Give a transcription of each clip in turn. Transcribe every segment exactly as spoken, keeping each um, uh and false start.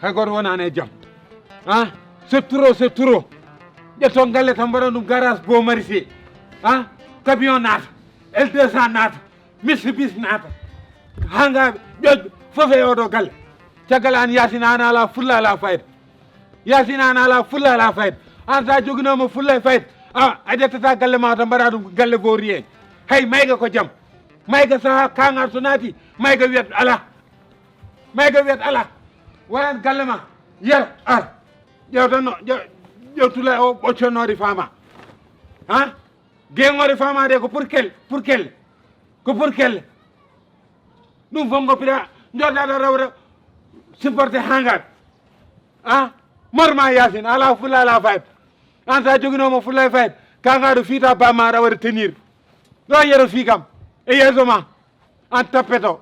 Hay gooto wonaani e jam. Ah, c'est trop, c'est trop. Ƴetton galle tan mbaɗon ɗum garage Beau Marché. Ah, camion naata, L deux cent naata, Mitsubishi naata. Haa ngaa ƴoƴ fof e oɗo galle. Caggal an Yaasin an alaa fulla alaa fayda. Yaasin an alaa fulla alaa fayda. An sa joginooma fulla e fayda. A, a ƴettata galle ma tan mbaɗa ɗum galle vaurien. Hay mayga ko jam. Mayga saha kangar so naati, mayga wiyat alaa. Mayga wiyat alaa. Wayan galle ma. Yer, ar. Ƴeew tan no, ƴeew, ƴeew tula o ɓocconnoori faama. Ha? Geeŋoore faamaade ko pour kelle, pour kelle. Ko pour kelle. Ɗum fof ngoppira, jooɗaɗo rewre supporté haa ngar. Ah, morma Yaasin, alaa fulla, alaa fayda. An sa joginooma fulla e fayda, kangaɗo fiita bamma aɗa waɗa tenir. Ɗo yero fii kam, e yeeso ma, an tappeto.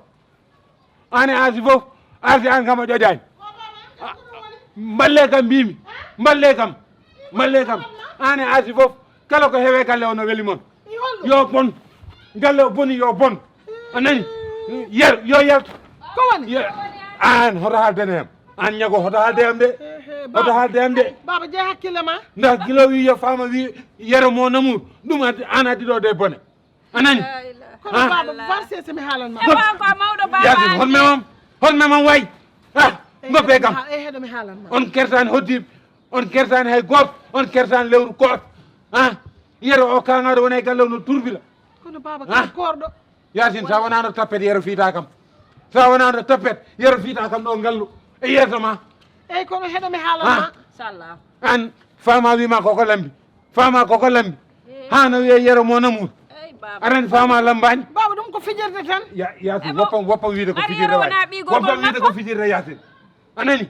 An e Aasi fof, Aasi an kam a ƴoƴaani. Ah, mballe kam mbimi, mballe kam, mballe kam. An e Aasi fof, kala ko heewe galle o no weli mon. Yo bon, galle o boni yo bon. A nani? Yer, yo yaltu. Ko woni? Yer. An hoto haalde e am. An ñago hoto haalde e am de. Hoto haalde e am de. Baba, jey hakkille ma. Nda gila wi yo faama wi yero mo namour. Ɗum an addi ɗo de bone. A nani? Kono baba, varsese mi haalan ma. Heɓa ko mawɗo baba. Yaasin, hon memam, hon memam way. Ah, ngoppe kam. E heɗo mi haalan ma. On kertani hoddiɓe, on kertani hay gooto, on kertani lewru gooto. Ah, yero o kangaɗo wona e galle o no turbila. Kono baba, ah, kan korɗo. Yaasin, sa wonano tappet yero fiita kam. Sa wonano tappet yero fiita kam ɗo ngallu. E yeeso ma. Eyyi, kono heɗo mi haalan ma. Inchallah. An faama wima koko lambi. Faama koko lambi. Hano wiye yero mo namour. Aɗa anndi faama lambani. Baba, ɗum ko fijirde tan. Ya, Yaasin, woppam, woppam wiide ko fijirde waay. Woppam wiide ko fijirde, Yaasin. A nani?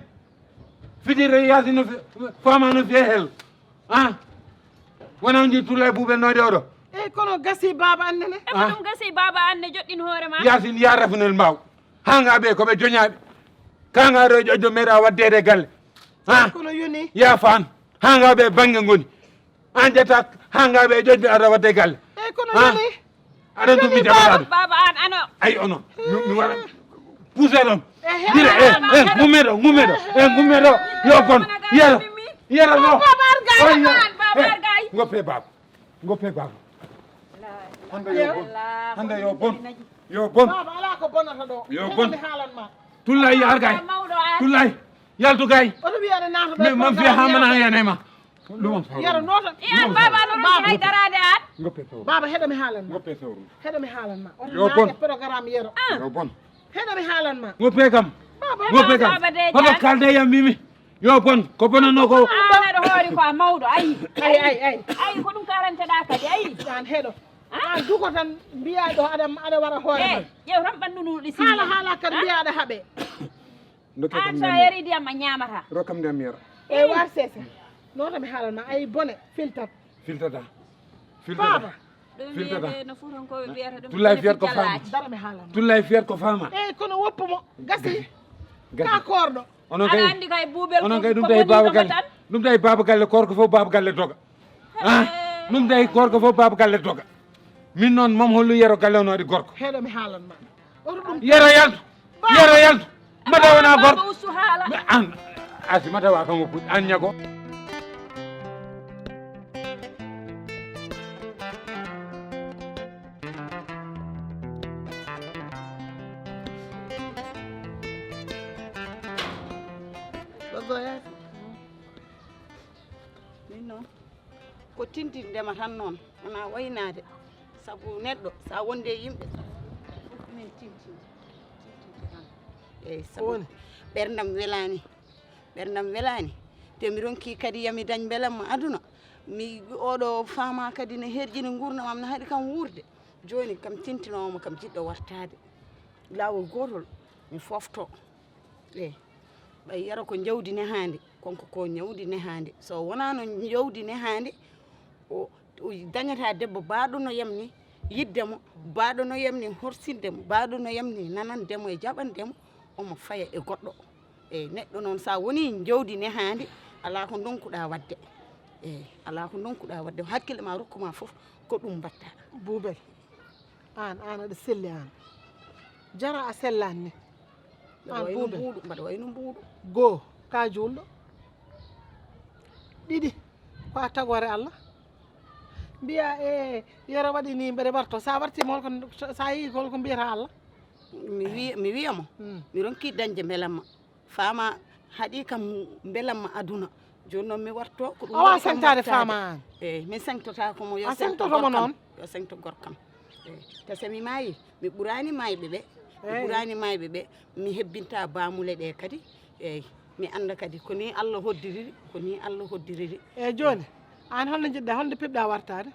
Fijirde Yaasin no fi-, faama no fiye hel. Ah. Wona on jii tulla e buuɓe noyde oɗo. Eyyi, kono gasi baba anne ne. Eko ɗum gasi baba anne joɗɗin hoore ma. Yaasin, ya rafunel mbaw. Hanga ɓe ko ɓe joñaɓe. Kanga ɗo e ƴoƴɗo meeɗa waddede galle. Ha? Kono yoni. Ya fan. Hanga ɓe bange ngoni. An ƴetta hanga ɓe ƴoƴɓe aɗa wadde galle. Eyyi, kono yoni. Aɗa ɗum mi jaɓata ɗum. Baba an ano. Ay ono. Mi, mi waɗa. Pousse ɗon. Dire, eh, eh, ngumme ɗo, ngumme ɗo. Eh, ngumme ɗo. Yo bon. Yero. Yero no. Baba Argay. Baba Argay. Ngoppe baba. Ngoppe baba. Hande yo bon. Hande yo bon. Yo bon. Baba, ala ko bonata ɗo. Yo bon. Mi haalan ma. Tullay yar gay. Mawɗo an. Tullay. Yaltu gay. Oto wiya ne naata ɗo. Min man fiya ha mana yana ma. Lumam sawro. Yero noto. Iyan baba no hay darade an. Ngoppe sawro. Baba, heɗo mi haalan ma. Ngoppe sawro. Heɗo mi haalan ma. Yo bon. Programme yero. Yo bon. Heɗo mi haalan ma. Ngoppe kam. Baba, ngoppe kam. Baba de hoto kalde yam mimi. Yo bon, ko bonano ko. An aɗa hoori ko a mawɗo, ayi. Ay, ay, ay. Ayi, ko ɗum karanteɗa kadi, ayi. An heɗo. An duko tan mbiya ɗo aɗa, aɗa wara hoore ma. Ƴeew tan ɓanndu ndu ɗi haala, haala kadi mbiya aɗa haɓe. An sa yari ndiyam a ñamata. Rokkam ndiyam mi yara. E war sese. Noto mi haalan ma, ayi bone, filtat. Filtata. Filtata. Baba. Filtata. Tullay fiyat ko faama. Dara mi haalan ma. Tullay fiyat ko faama. Eyyi, kono woppu mo. Gasi. Gasi. Ka korɗo. Onon kay, aɗa anndi kay buubel onon kay ɗum tawi baba galle. Ɗum tawi baba galle korko fof baba galle doga. Ah, ɗum tawi korko fof baba galle doga. Min noon mam hollu yero galle on waɗi gorko. Heɗo mi haalan ma. Oto ɗum yero yaltu. Yero yaltu. Mata wona gorko. Baba ustu haala. An. Asi mata wa kanko puɗ an ñago. Min noon ko tintinde ma tan noon, wona waynaade. Sabu neɗɗo sa wonde e yimɓe, fof min tintinde, tintinde tan. Eyyi, sabu ɓerndam welaani, ɓerndam welaani. Te mi ronki kadi yami dañ mbelamma aduna. Mi oɗo faama kadi ne herjini nguurndam am, ne haɗi kam wuurde. Jooni kam tintinoowo kam jiɗɗo wartaade. Laawol gootol mi fofto. Eyyi. Ɓay yero ko jawdi nehaandi, konko ko jawdi nehaandi. So wonaano jawdi nehaandi, o, o dañata debbo baaɗo no yamni yidde mo, baaɗo no yamni horsinde mo, baaɗo no yamni nanande mo e jaɓande mo, omo faya e goɗɗo. Eyyi, neɗɗo noon sa woni jawdi nehaandi, alaa ko ndonkuɗa waɗde. Eyyi, alaa ko ndonkuɗa waɗde, hakkille ma rokku ma fof ko ɗum mbaɗta. Buubel. Aan, aan aɗa selli aan. Jara a sellaani ni. Mbaɗa wayno mbuuɗu, mbaɗa wayno mbuuɗu. Goo. Ka juulɗo. Ɗiɗi. Ko a tagoore Allah. Mbiya, e, yero waɗi ni mbeɗe warto. Sa warti mo holko, sa yi holko mbiyata Allah? Mi wi-, mi wiya mo. Hmm. Mi ronki dañde mbelamma. Faama haɗi kam mbelamma aduna. Jooni noon mi warto ko ɗum A wawa woni kam sañtaade wartaade. Faama an? Eeyi, min sañtotako mo, yo A sañto sañtoto mo gorkam. Noon? Yo sañto gorkam. Eeyi. Te so mi maayi, mi ɓuraani maayɓe ɓe. Mi Eeyi. Ɓuraani maayɓe ɓe. Mi hebbinta baamule ɗe kadi. Eeyi. Mi annda kadi ko ni Allah hoddiriri, ko ni Allah hoddiriri. Eeyi, jooni, an holno njiɗɗa, holno piɓɗa wartaade?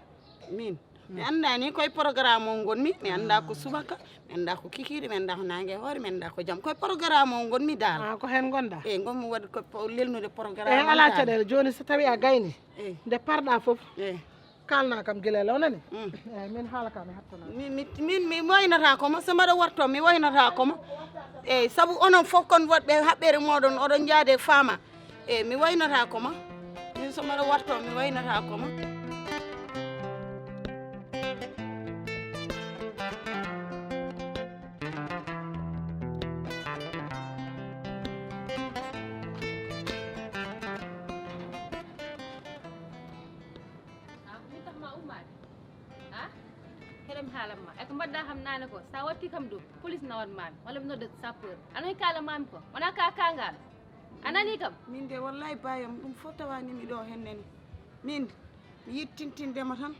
Min? Mi annda ni koye programme o ngonmi, mi annda ko subaka, mi annda ko kikiiɗe, mi annda ko naange hoore, mi annda ko jam. Koye programme o ngonmi dal. Ah, ko heen ngonɗa? Eeyi, ngonmi waɗde ko po-, lelnude programme Eeyi, am alaa dal. Caɗeele. Jooni so tawi a gayni, Eeyi. Nde parɗa fof, Eeyi. Kaalna kam gila law nani? Mm. Eeyi, min haala ka mi hattana. Mi, mi, min mi waynata ko ma, so mbaɗa warto, mi waynata ko ma. Eeyi, sabu onon fof kon woɗɓe haɓɓere moɗon, oɗon njaade faama. Eeyi, mi waynata ko ma. Min so mbaɗa warto, mi waynata ko ma. Ah, ko min tax ma ummaade? Ah? Heɗo mi haalan ma. E ko mbaɗɗa kam naane ko, sa watti kam ɗum, police nawan mami, walla mi nodda sapeur. A nani kaalan mami ko? Wona ka kangal? A nani kam? Min de wallahi bayam, ɗum fof tawani mi ɗo hennene. Min, mi yiɗi tintindema tan,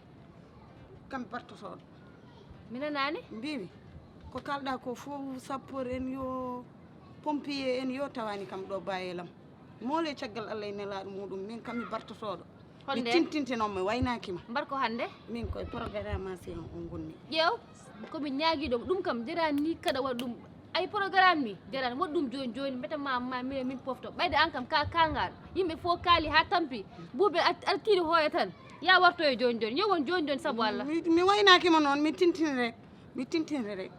kam bartotoɗo. Mi nanaani? Mbimi, ko kalɗa ko fof sapeur en yo, pompier en yo tawani kam ɗo bayelam. Mole caggal Allah e nelaɗo muɗum, min kam mi bartotoɗo. Mi Holnde? Tintinte noon mi waynaaki ma. Mbar ko hannde? Min koye programmation o ngonmi. Ƴeew, ko mi ñaagiiɗo ɗum kam jarani ni kaɗa waɗa ɗum. Ay programme ni jarani waɗa ɗum jooni jooni mbete ma ma minen min pofto. Ɓayde an kam ka kangal. Yimɓe fof kaali haa tampi. Buuɓe ar-, artiiɗo hooya tan. Ya wartoyo jooni jooni. Yo won jooni jooni sabu Allah. Mi, mi waynaaki ma noon, mi tintini rek. Mi tintini rek.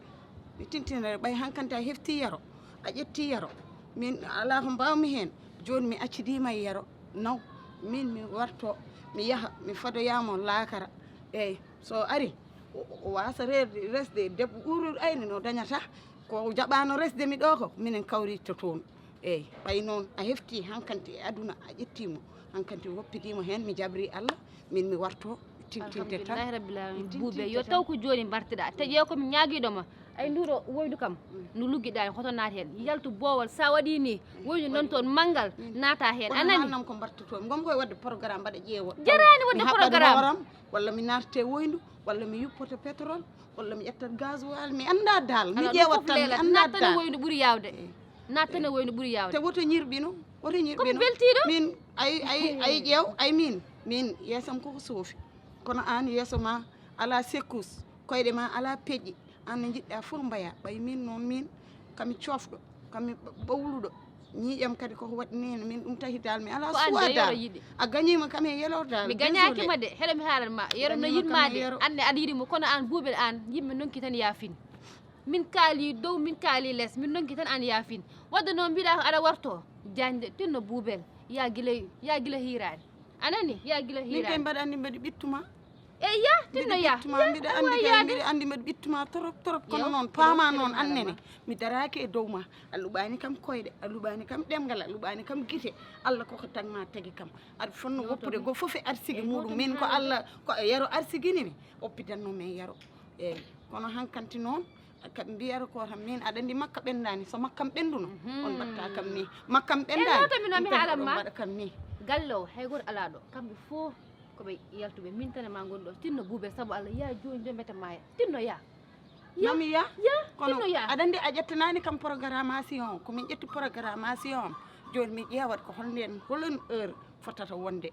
Mi tintini rek. Ɓay hankante a hefti yero. A ƴetti yero. Min alaa ko mbaawmi heen. Jooni mi accidiima e yero. Naw. Min mi warto. Mi yaha. Mi fadoyaamo laakara. Eeyi. So ari, o, o waasa re-, resde debbo ɓuuruɗo ayni no dañata. Ko jaɓaano resde mi ɗo ko. Minen kawrito toon. Eeyi. Ɓay noon a hefti hankante e aduna a ƴettiimo. Hankante woppidiimo heen mi jabri Allah. Min mi warto tintinte tan. Alhamdulillahi Rabbil Alamin. Mi tintinte Buuɓe, yo tan. Taw ko jooni mbarteɗaa. Te ƴeew ko mi ñaagiiɗo ma. Ay nduɗo woydu kam. Mm. No luggiɗaa en hoto naat heen. Yaltu boowal sa waɗi ni. Mm. Woydu noon toon manngal Mm. naata heen. A Wona nani? Naannam ko mbartotoo. Ngom koye waɗde programme mbaɗa ƴeewa. Jaraani waɗde Mi haɓɓat programme. Hooram, walla mi naarte woyndu, walla mi yuppoto pétrole, walla mi ƴetta gasoil. Mi annda dal. Mi Alaa, ɗum ƴeewat fof tan, mi leelaani. Annda Naat tan e dal. Woyndu ɓuri yaawde. Eh. Naat tan e woyndu ɓuri yaawde. Te woto ñirɓino, woto Ko ñirɓino. Beltiiɗo. Min, ay, ay, ay ƴeew, ay min. Min, yeesam koko soofi. Kono aan yeeso ma alaa sekkus, koyɗe ma alaa peƴƴi. Aan no njiɗɗa fof mbaya. Ɓay min noon min, kami coofɗo, kami ɓa-, ɓawluɗo. Ñiiƴam kadi koko waɗi ni, min ɗum tahi dal, mi alaa Ko aan suwa de dal. Yoro yiɗi. A gañiima kam e yelo dal. Mi gañaaki Désolé. Ma de, heɗo mi haalan ma. Yoro no Gañiima yiɗ kam ma e de, yero. Aan ne aɗa yiɗi mo, kono aan buuɓel aan, yimɓe nonki tan yaafin. Min kaali dow, min kaali les, min nonki tan aan yaafin. Wadde noon mbiɗa ko aɗa warto, jañde, tinno buubel, ya gila, ya gila hiiraani. A nani? Ya gila Min kay hiiraani. Mbaɗa anndi mbaɗi ɓittuma. E ya, tinno Mbiɗa ya. Ɓittuma, Ya, mbiɗa ay anndi waay kay, yaade. Mbiɗa anndi mbaɗi ɓittuma torop, torop, kono Yew, noon, yew, paama yew, noon, yew, annene. Yew. Mi daraaki e dow ma. A luɓaani kam koyɗe, a luɓaani kam ɗemngal, a luɓaani kam gite. Allah koko tagma tagi kam. Aɗa fonno Noon to woppude mi. Go fof e arsigi Eyi, muɗum. Noon to Min mi ko haalde. Allah, ko e yero arsigini mi. Oppidanno min yero. Eyi, kono hankanti noon, ka mbiyata ko tan min aɗa anndi makka ɓendaani. So makkam ɓenduno, Mhm. On mbatta kam ni. Makkam Eyi, ɓendaani. Noon to mi noon mi On tan haalan oɗon ma. Mbaɗa kam ni. Galle o, hay gooto alaa ɗo. Kamɓe fof ko ɓe yaltuɓe. Min tan e ma ngoni ɗo. Tinno buubel sabu Allah. Ya jooni jooni mbete maaya. Tinno ya. Ya. Nami ya. Ya. Kono Tinno ya. Aɗa anndi a ƴettanaani kam programmation. Ko min ƴetti programmation. Jooni mi ƴeewat ko hol nden, hol on heure fotata wonde.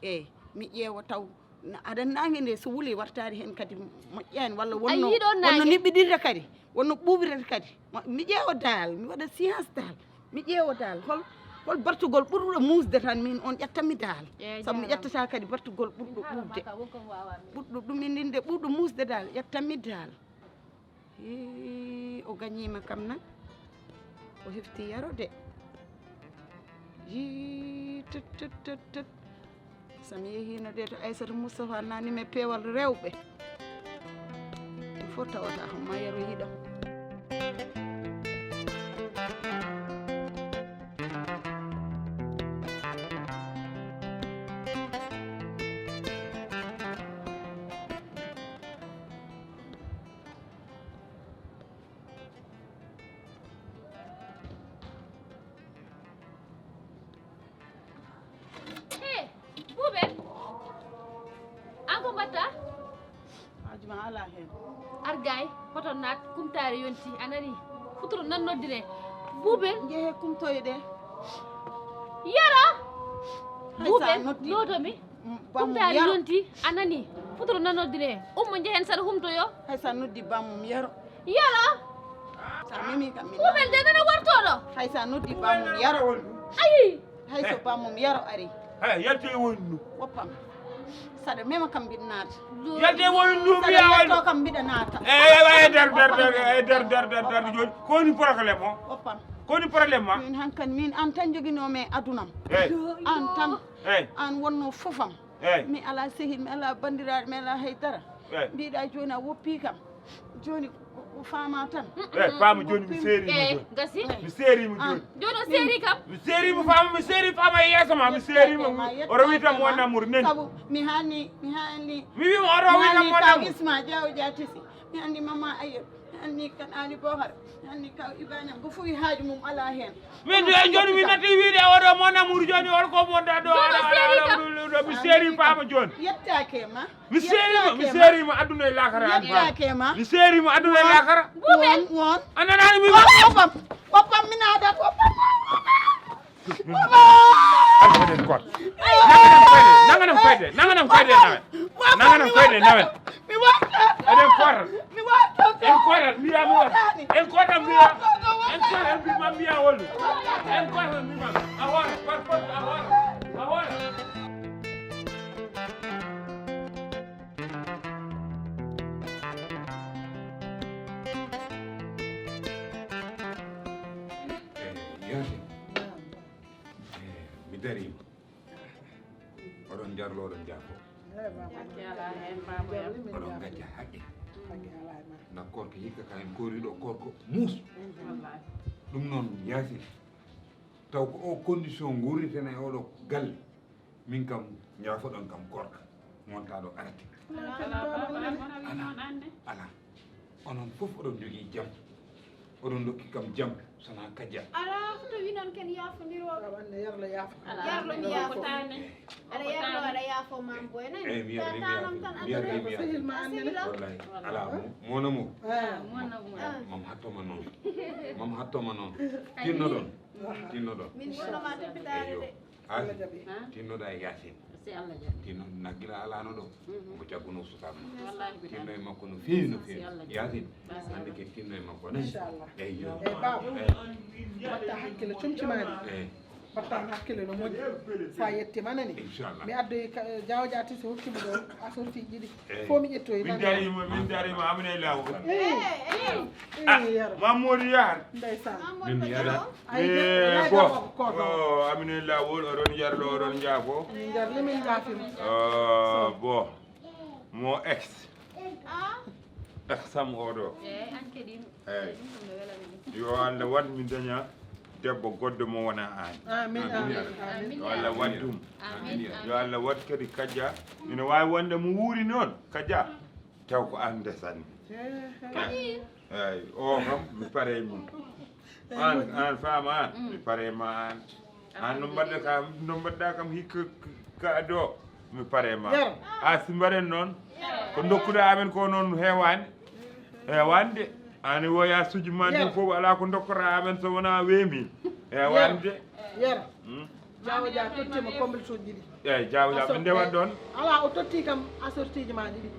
Eyi, mi ƴeewa taw na-, aɗa naange nde so wuli wartaade heen kadi moƴƴaani walla A wonno, yii ɗoon wonno naange? Niɓɓidirta kadi, wonno ɓuuɓirata kadi. Ma-, mi ƴeewa dal, mi waɗa science dal, mi ƴeewa dal hol, hol bartugol ɓurɗo muusde tan min on ƴettanmi dal. Eeyi, Sabu mi jaaraama. Ƴettata kadi bartugol ɓurɗo Haala ɓuuɓde. Maa ka won ko mi waawaa min. Ɓurɗo ɗum min inde ɓurɗo muusde dal ƴettanmi dal. Hii, o gañiima kam na, o hefti yaro de. Yii, tut, tut, tut, tut. So mi yehiino de to Aysata Moustapha nani mi peewal rewɓe. Ɗum fof tawata ko ma yaro yiɗam. Ma ala heen. Argay, hoto naat, kumtaari yonti, a nani? Futuro nan noddire. Buubel. Njehe kumtoye ɗe. Yara. Hay sa Buubel, noddi. Notomi. Bammum Kumtaari yaro. Yonti, a nani? Futuro nan noddire. Ummo njehen saɗa humtoyo. Hay sa noddi bammum yaro. Yara. Sa memi kam mi Buubel de nana wartoɗo. Hay sa noddi bammum yaro. Ayi. Hay so bammum yaro ari. Hey, yaltu e woni ɗum. Woppam. Saɗa mema kam mbiɗa naata. Yaltu e woni ɗum Saɗa mbiya woni. Yalto kam mbiɗa naata. Eyi, eyi, eyi, dar, dar, dar, eyi, dar, dar, dar, dar, joni. Ko woni problème o? Woppam. Ko woni problème ma? Min hankan min an tan joginoomi e adunam. Eyi. An tan. Eyi. An wonno fofam. Eyi. Mi ala sehil, mi ala banndiraaɗo, mi ala haydara. Eyi. Mbiɗa joni a woppi kam. Joni ko ko fama tan. Eyi, faama joni mi seeri ma Eyi, joni. Gasi. Mi seeri ma joni. Jooni o seeri kam. Mi seeri ma faama, mi seeri faama e yeeso ma, mi seeri ma. Oɗo wiyta mo namour nani. Sabu mi hani mi hani Mi wi mo oɗo wiyta mo ka namour. Gisma Diaw Diatisi. Mi andi mama Ayer. Mi andi kan Ali Bohar. Mi andi ka Ibrahim. Ko fuwi haaju mum ala hen. Min de joni mi natti wiide oɗo mo namour joni holko mo da do Jooni ala seeri ala kam. do do mi seeri faama joni. Yettake ma. Mi seeri ma, mi Yettake ma. Seeri ma aduna e lakara an faama. Yettake ma. Mi seeri ma aduna e lakara. Buubel. Won won. A nanani mi. Woppam. Woppam mi naada woppam. Arko den kot. Nanganam koyde, nanganam koyde, nanganam koyde nawen. Nanganam koyde nawen. Mi wata. Eɗen koota. Mi wata. En koota mbiya mi wata. En koota mbiya. En koota mbiya mbiya wolu. En koota mbiya. A wara, par force a wara. A wara. Yaasin. Eh, mi dariima. Oɗon njarlo, oɗon njaafo. Oɗon ngacca haqqe. Nda korka hikka ka en koriɗo korko muus. Ɗum noon Yaasin. Taw ko o condition nguurritene e oɗo galle. Min kam njaafoɗon kam korka. Montaɗo arti. Ala. Onon fof oɗon jogii jam. Oɗon ndokki kam jam, sona kajja. Ala, to wi noon ken yaafondirooɓe. Wande yarlo yaafo. Yarlo mi yaafo. Aɗa yarlo aɗa yaafo mam boy nani. Eyi, mi yarli, mi yarli. Mi yarli, mi yarli. Sehil ma annene. Wallahi. Ala mo, mon amour. Mam hattoma noon. Mam hattoma noon. Tinnoɗon. Tinnoɗon. Min wonoma toppitaade Eyo. De. Asi, tinnoɗa e Yaasin. Tinno na gila alano ɗo. Mo jagguno sukaaɓe ma. Tinno e makko no feewi, no feewi. Yaasin, hannde ken tinno e makko ne. Inchallah. Eyyo. E baba. Watta hakkille comci maɗi. Eyi. Watta hakkille no moƴƴi. Sa yettima nani. Inchallah. Mi addoyi ka- jawjati so hokkimo ɗo assorti ɗiɗi. Eyi. Fof mi ƴettoyi. Min darima, min darima amine lawol. Eyi. Eyi yaro. Mamoudou Yahar. Ndeysan. Min yara. Ay Eh, de- bo. Ay de- koto. Oh, amine lawol, oɗon jarlo, oɗon njaafo. Min jarli min jaafima. Oh, bo. Mo ex. Ex sam oɗo. Eyi, an kadi. Eyi. Yo Allah waɗ mi daña debbo goɗɗo mo wona an. Amin amin Amin. amin. Yo Allah waɗ ɗum. Amin. Yo Allah waɗ kadi kajja. Ina wawi wonde mo wuuri noon kajja. Taw ko an ndesanmi. Eyyi, o kam mi pare e mum. An an faama an mi pare ma an. An no mbaɗɗa kam no mbaɗɗa kam hikka ka do mi pare ma. A si mbaɗen noon ko dokkuɗa amen ko noon heewani. Heewani de. Ani woya suji ma ndi fof ala ko dokkora amen so wona weemi. Heewani de. Yero. Jawo ja tottima comble suji ɗiɗi. Eyyi jawo ja min ndewat ɗon. Ala o totti kam assortiji ma ɗiɗi.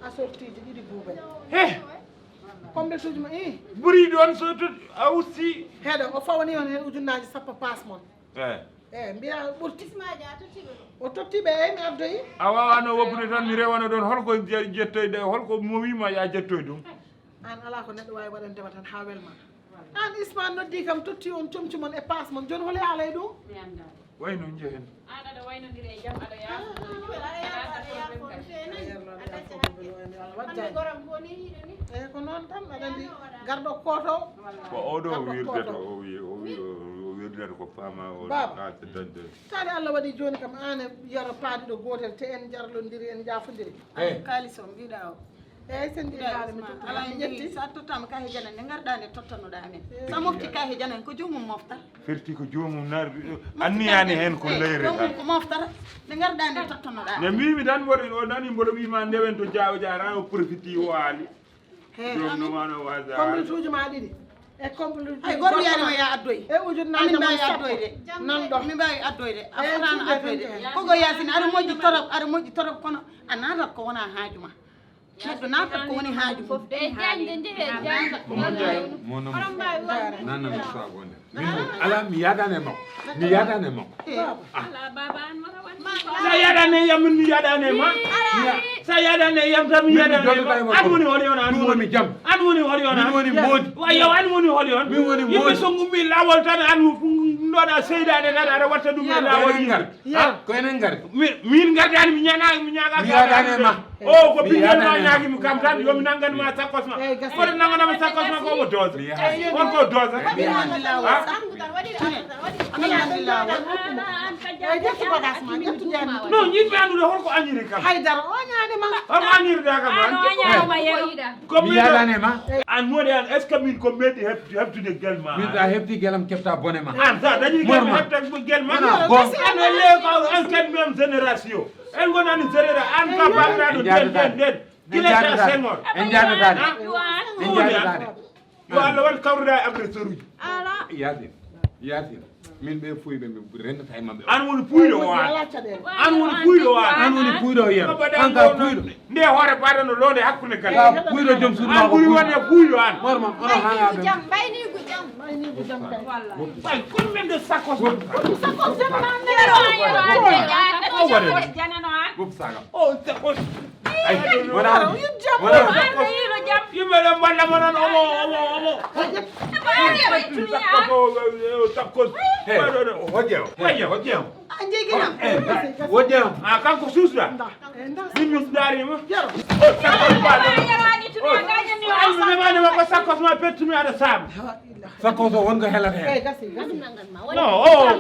Assortiji ɗiɗi buubal. He Comble suji ma i. Ɓuri ɗon so to a usti. Heɗo o fawani on hen ujunnaji sappo passe mon. Eyyi. Eyyi mbiya ɓurti. O totti ɓe eyyi mi addoyi. A wawano woppude tan mi rewano ɗon holko jettoyde holko mo wima ya jettoy ɗum. An ala ko neɗɗo wawi waɗandema tan ha welma. An Isma noddi kam totti on comci mon e passe mon joni holi haalay ɗum. Wayno jehen. An aɗa waynodiri e jam aɗa yaafo. Eyyi ko noon tan aɗa andi garɗo koto. Ko oɗo wirdata o wi o wi o wirdata ko faama o Baba. Kadi Allah waɗi joni kam an e yero paadiɗo gotel te en jarlodiri en jafodiri. Kalis o mbiɗa o. Eyi, sen Ibrahima, mi tottuma, mi ƴetti. Sa tottama ka hejana nde garɗa nde tottannoɗa amen. Sa mofti ka hejana en ko joomum moftata. Ferti ko joomum nar anniyani hen ko leyre tan. Ko moftata nde garɗa nde tottannoɗa. Nde mbimi tan mboɗo o nani mboɗo wima ndewen to Diaw Diarra o profiti o ali. Joom no wano wasa. Complete uji ma ɗiɗi. E complete uji. Hay goto yani ma ya addoy. E ujun na. Amin mbawi addoyde. Nan ɗo. Min mbawi addoyde. A fotano addoyde. Kogo yasini aɗa moƴƴi torop, aɗa moƴƴi torop kono a natat ko wona haaju ma. Neɗɗo natat ko woni haaju mum. E jangde jehe janga. Oɗon mbawi wonde. Nanna mi sabonde. Min ala mi yadane makko. Mi yadane makko. Sa yadane yam min mi yadane ma. Sa yadane yam tan mi yadane ma. An woni holi on an woni jam. An woni holi on an woni modi. Wa yaw an woni holi on. Min woni modi. Yimɓe so ngummi lawol tan an ndoɗa seydade tan aɗa watta ɗum e lawol yimɓe. Ko enen ngari. Min ngardani mi ñana mi ñaga. Mi yadane ma. O ko ɓinngel ma ñaagimi kam tan yomi nanngan ma sakkos ma. Kono nannganama sakkos ma ko omo doosa. On ko doosa. Non yiɗmi anndude holko añiri kam. Haydara o ñaani ma. Holko añirda kam an. Ko mi yadane ma. An moni an est ce que min ko meɗi hebtude gel ma. Min sa hebti gelam kefta bone ma. An sa dañi gel ma hebta gel ma. An le ko an ken même génération. En gonani général an ka baɗɗaɗo nden nden nden. Gila Senghor. En jaadataade. En jaadataade. Yo Allah waɗ kawruɗa e agresseur uji. Yaasin. Yaasin. Min ɓe fuyɓe mi renndata e maɓɓe. An woni puyɗo o an. An woni puyɗo o an. An woni puyɗo o yen. An ka puyɗo. Nde hoore baɗano londe hakkunde kala. Ka puyɗo joom suudu ma ko puyɗo. An ɓuri wonde puyɗo an. Hoore ma ono haŋaɓe. Jam ɓayni ko jam. Ɓayni ko jam kay. Ay kono men de sakos. Sakos janano. Janano an. Wop saga. O sakos. Ay wona wona. Yimɓe ɗo mbaɗa mo nan omo omo omo. Sakos. Hojje o. Hojje o. Hojje o. Hojje o. A kanko suusɗa. Min mi darima. Sakos ma pettumi aɗa saama. Sakos o wonko helata hen. No o o.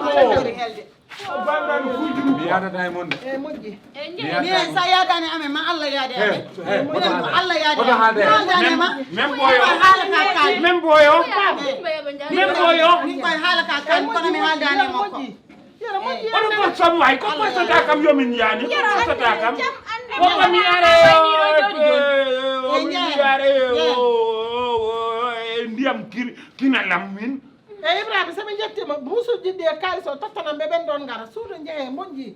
Mi yadata e mon de. Min sa yadani amen ma Allah yaade amen. Minen ko Allah yaade amen. Haldani ma. Même boyo. Même boyo. Même boyo. Min koye haala ka kaani kono mi haldani makko. Oɗo ko sabu hay ko korsata kam yomin yani ko korsata kam. Ko kam yare o yare o ndiyam kina lam min. E Ibrahima so ɓe jettima buusuji ɗi e kaalis o tottanam ɓe ɓen ɗon ngara suudu jehe moƴƴi.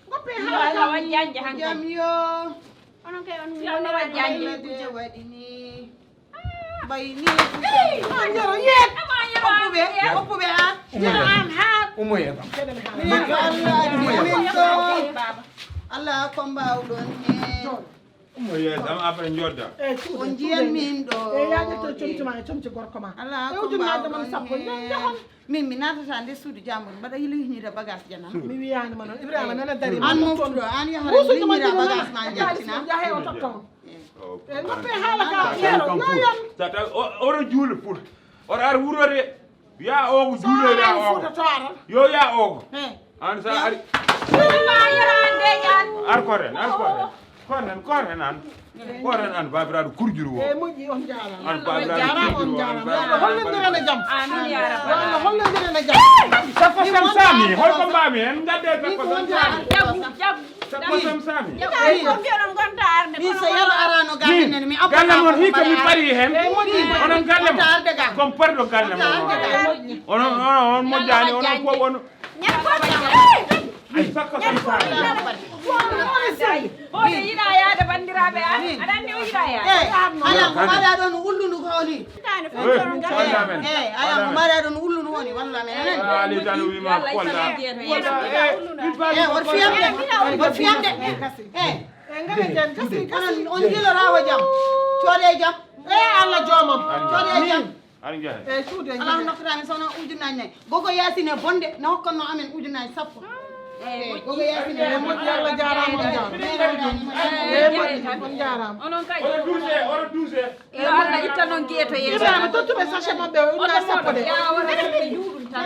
Goppe hala wajjanje han jam yo. Onon kay on mi woni wajjanje. Guje waɗi ni. Mbayi ni. An yero yet. Oppuɓe oppuɓe ha. Yero an ha. Umoye kam. Minen ko Allah addi min ɗo. Allah ko mbawɗon hen. Mo yeeso am après njodda. On njiyan min ɗo. E yaƴete comci ma e comci gorko ma. Ala ko mbawɗon sappo. Min mi natata nde suudu jammudu mbaɗa yila hiñira bagage janam. Mi wiyani ma noon Ibrahima nana dari. An moftuɗo an yahara hiñira bagage ma jaltina. Jahe o totton. E goppe haala ka yero yoyon. Sa tawi oɗo juula pul oɗo ara wurore. Ya ogo juulo ya ogo. Yo ya ogo. An sa ari. Ar koren ar koren. Koren koren an. Koren an babiraɗo kurjuru o. An babiraɗo kurjuru o. An babiraɗo kurjuru o. Hollondirana jam. Amin ya rabbal alamin. Hollondirana jam. Sakko sam sami holko mbami en gadde sakko sam sami. Sakko sam sami. Min so yalo arano galle nen mi abba. Galle mon hikka mi pari hen. Onon galle mon. Kom parɗo galle mon. Onon onon on moƴƴani onon fof on. Ay sakko sam sami. Oɗo yiɗa yaade banndiraaɓe an aɗa anndi o yiɗa yaade. Ala ko mbaɗa ɗon ullundu ko ni. Ala ko mbaɗa ɗon ullundu woni walla men. Ali tan wima kolla. E won fiyamde won fiyamde. E onon on jiloraawo jam. Coode jam. E Allah joomam. Coode jam. Aɗa jaha. Eyi suude. Ala nokkata min sowno ujunnaji nayi. Gogo yasine bonde no hokkanno amen ujunnaji sappo. Eyi gogo yasine. Eyi moƴƴi Allah jarama on jarama. Eyi moƴƴi on jarama. Onon kay. Oɗo duuse oɗo duuse. Yo Allah itta noon gueto yeeso. Ibrahima tottuɓe sachet mabɓe o ujunnaji sappo de. Yawa waɗa ɓe juuɗum tan.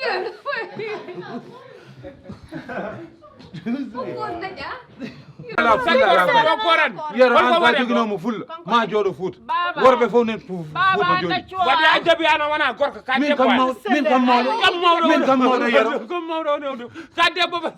Yero. Ko won daña? Ala fulla ala fayda. Yero an ka joginoomo fulla ma jooɗo fuuta. Worɓe fof nen fuuta jooɗi. Waɗi a jaɓi ana wona gorko ka min kam mawɗo min kam mawɗo min kam mawɗo yero. Kam mawɗo woni ka debbo ba.